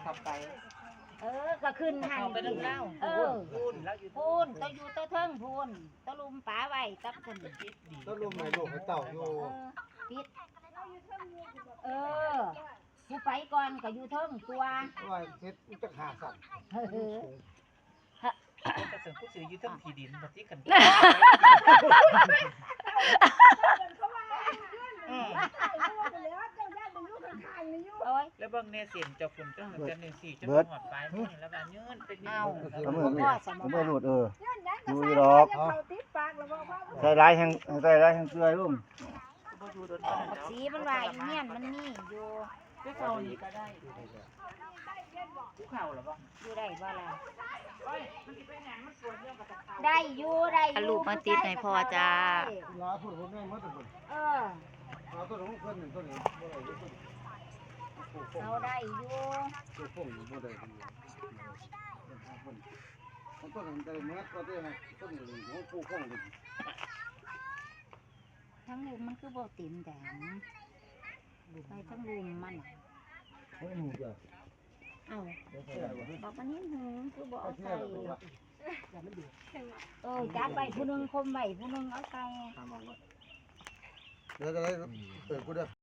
ເຂົ້າໄປ ເອີ ກໍຂຶ້ນຫັ້ນ ເຂົ້າໄປນຳລາວ ເອີ ພຸ້ນ ລາວຢູ່ພຸ້ນ ເຈົ້າຢູ່ໂຕເທິງພຸ້ນ ໂຕລຸ່ມປາໄວ້ກັບພຸ້ນ ໂຕລຸ່ມໃຫ້ລູກໃຫ້ເຕົ້າຢູ່ ເອີ ປິດ ເອີ ຜູ້ໄປກ່ອນກໍຢູ່ເທິງຕົວະ ວ່າເຮັດຈັກຫ້າຊັ້ນ ເອີ ເອີ ກະເຊິ່ງຜູ້ຊື່ຢູ່ເທິງທີ່ດິນ ບັດນີ້ກັນ ອືມ ໂອ້ຍ ແລ້ວເບິ່ງແນ່ເສັ້ນເຈົ້າພຸ້ນ ເຈົ້າ ເຈົ້າຈັ່ງຊີ້ ຈົນຮອດປາຍມື ແລ້ວວ່າຍືນເປັນ ເອົາ ເອົາມື ເອົາມືຮູດ ເອີ ຢູ່ດອກ ໃສ່ຫຼາຍແຮງ ໃສ່ຫຼາຍແຮງເປື່ອຍລົງ ບໍ່ຢູ່ດົນປານໃດດອກ ສີມັນວ່າຢູ່ເຮືອນມັນມີຢູ່ ໄປເຂົ້ານີ້ກໍໄດ້ ຢູ່ໄດ້ບໍ່ລະ ໄດ້ຢູ່ ໄດ້ຢູ່ ເອົາລູກມາຕິດໃຫ້ພໍ່ຈ້າ ເອີ ເອົາໄດ້ຢູ່ ທາງລຸ່ມມັນຄືບໍ່ເຕັມແຕ່ ໄປທາງລຸ່ມມັນ ເອົ້າ ບັກມັນເຫັນຫື ຄືບໍ່ເອົາໃສ່ ເອີ ຈັບໄວ້ຜູ້ໜຶ່ງ ຄົມໄວ້ຜູ້ໜຶ່ງ ເອົາໃສ່ ເດີ ເດີ ເດີ ເອີ ກູເດີ.